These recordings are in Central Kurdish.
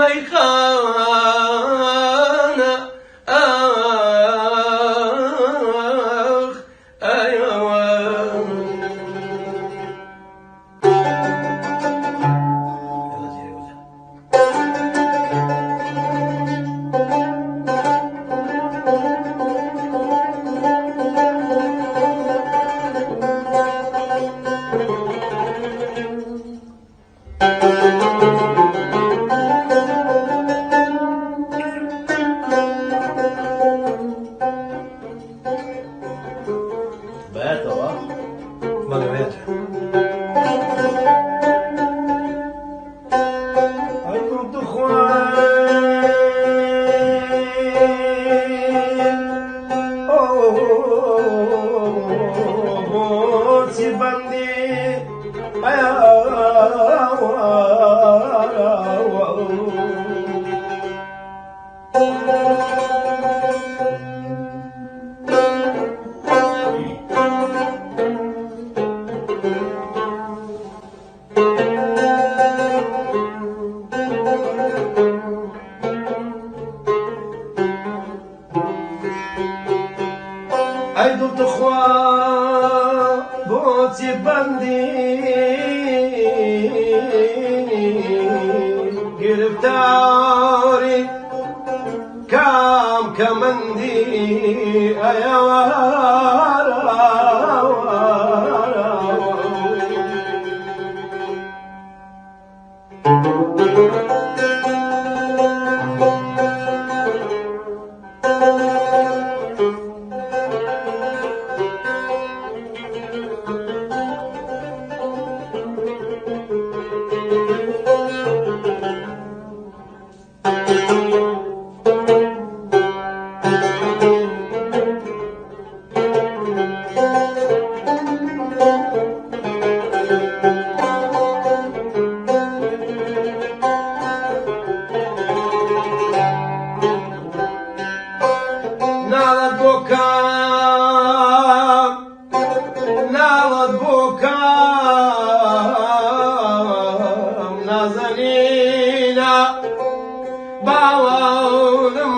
مەیخانە ئاخ ئەیەوە. بەیاتەوە؟ بەڵێ بەیاتە. ئەی دڵ دخوا بۆچی بەندی ئەی دڵ تخوا بۆچی بەندی گرفتاری کام کەمەندی ئەیەوە. ناڵەت بۆ کام، ناڵەت بۆ کام نازەنینە باوانم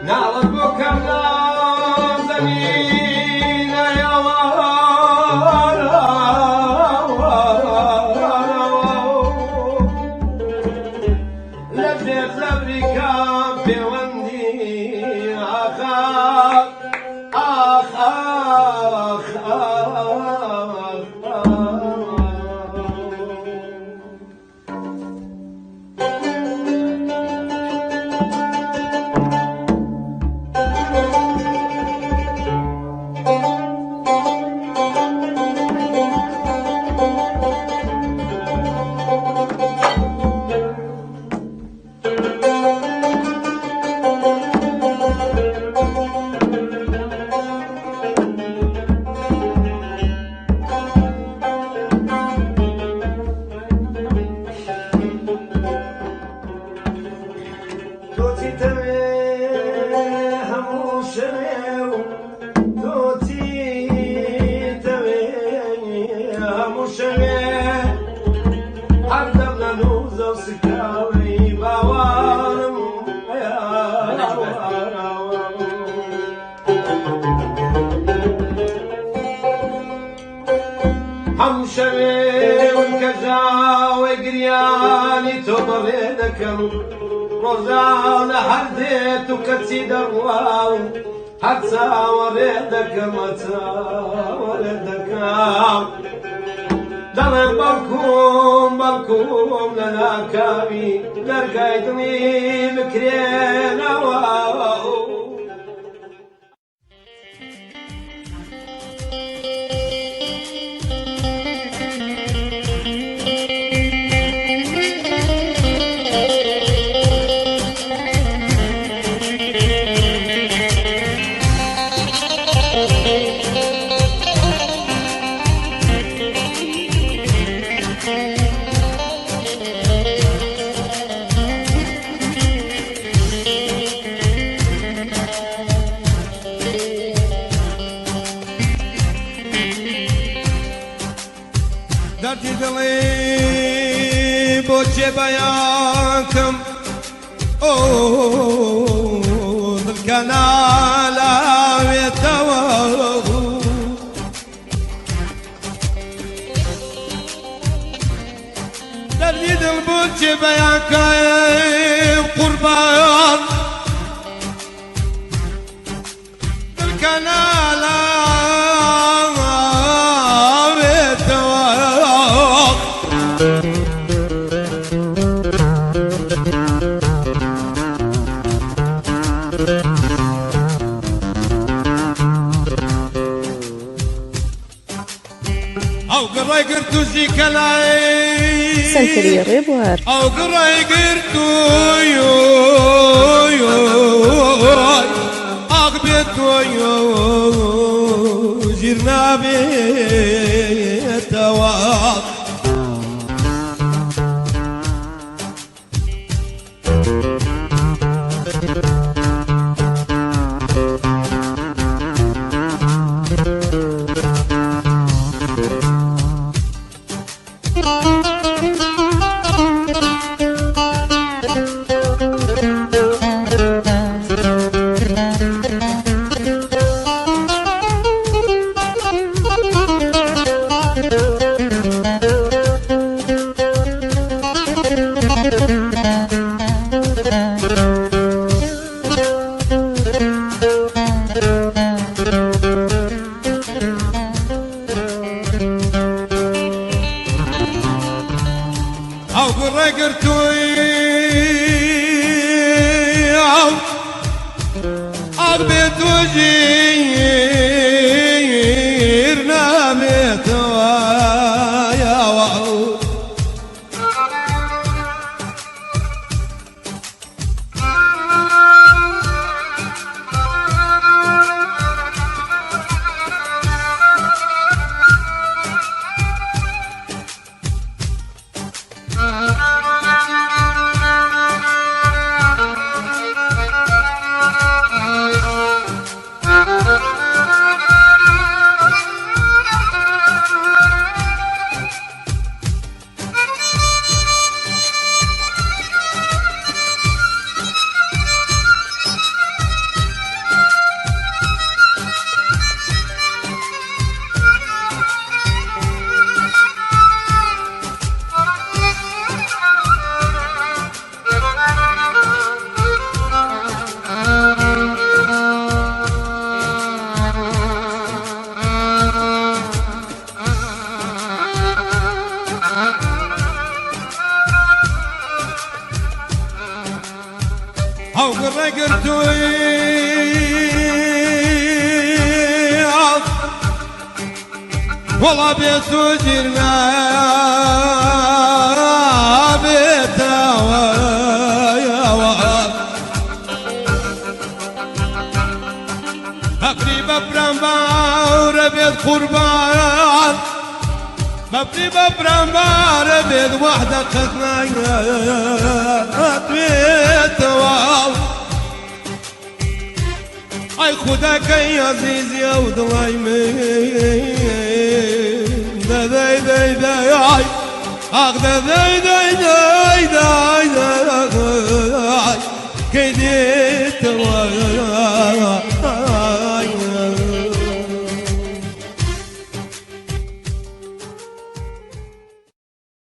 ناڵەت بۆ کام نازەنینە لە ژێر زەبری کام پەیوەندی ئاخ ئاخ ئاخ ئاخ تۆ چیتەوێ هەموو شەوێ و تۆ چیتەوێ هەموو شەوێ هەردەم لە نووزە و سکاوەی باوانم. هەموو شەوێ کە ژاوەی گریانی تۆ بەڕێ دەکەم، ڕۆژانە هەر دێت و کەچی دەڕواو هەر چاوەڕێ دەکەم، چاوەڕێ دەکەم. دەڵێم بەڵکوم بەڵکوم لە ناکاوی دەرگای دڵی بکرێنەوە. چێ بەیانکەم ئۆ دڵکە نالاوێتەوە. دەردی دڵ بوو چێ بەیانکەم قوربان دڵکە نالاوێتەوە. ئەو گڕی گرت و زیکەلای سەنتەری ڕێبوار. ئەو گڕی گرت و ئاخ بێت ژیر نابێتەوە. ئەو گڕی گرتووی ئاخ بێت و ژیر نابێتەوە. ئەو گڕی گرتووی وەڵا بێت و ژیر نابێتەوە. بەبری بەبرام باورە بێت قوربان بەبری بەبرام بارە بێت وەحدە قەت نایاتوێتەوە. ئەی خوداکەی عەزیزی ئەو دڵای من دەدەی دەی دەی ئای ئاخ دەدەی دەی دەی دەی دەی کەی دێتەوە.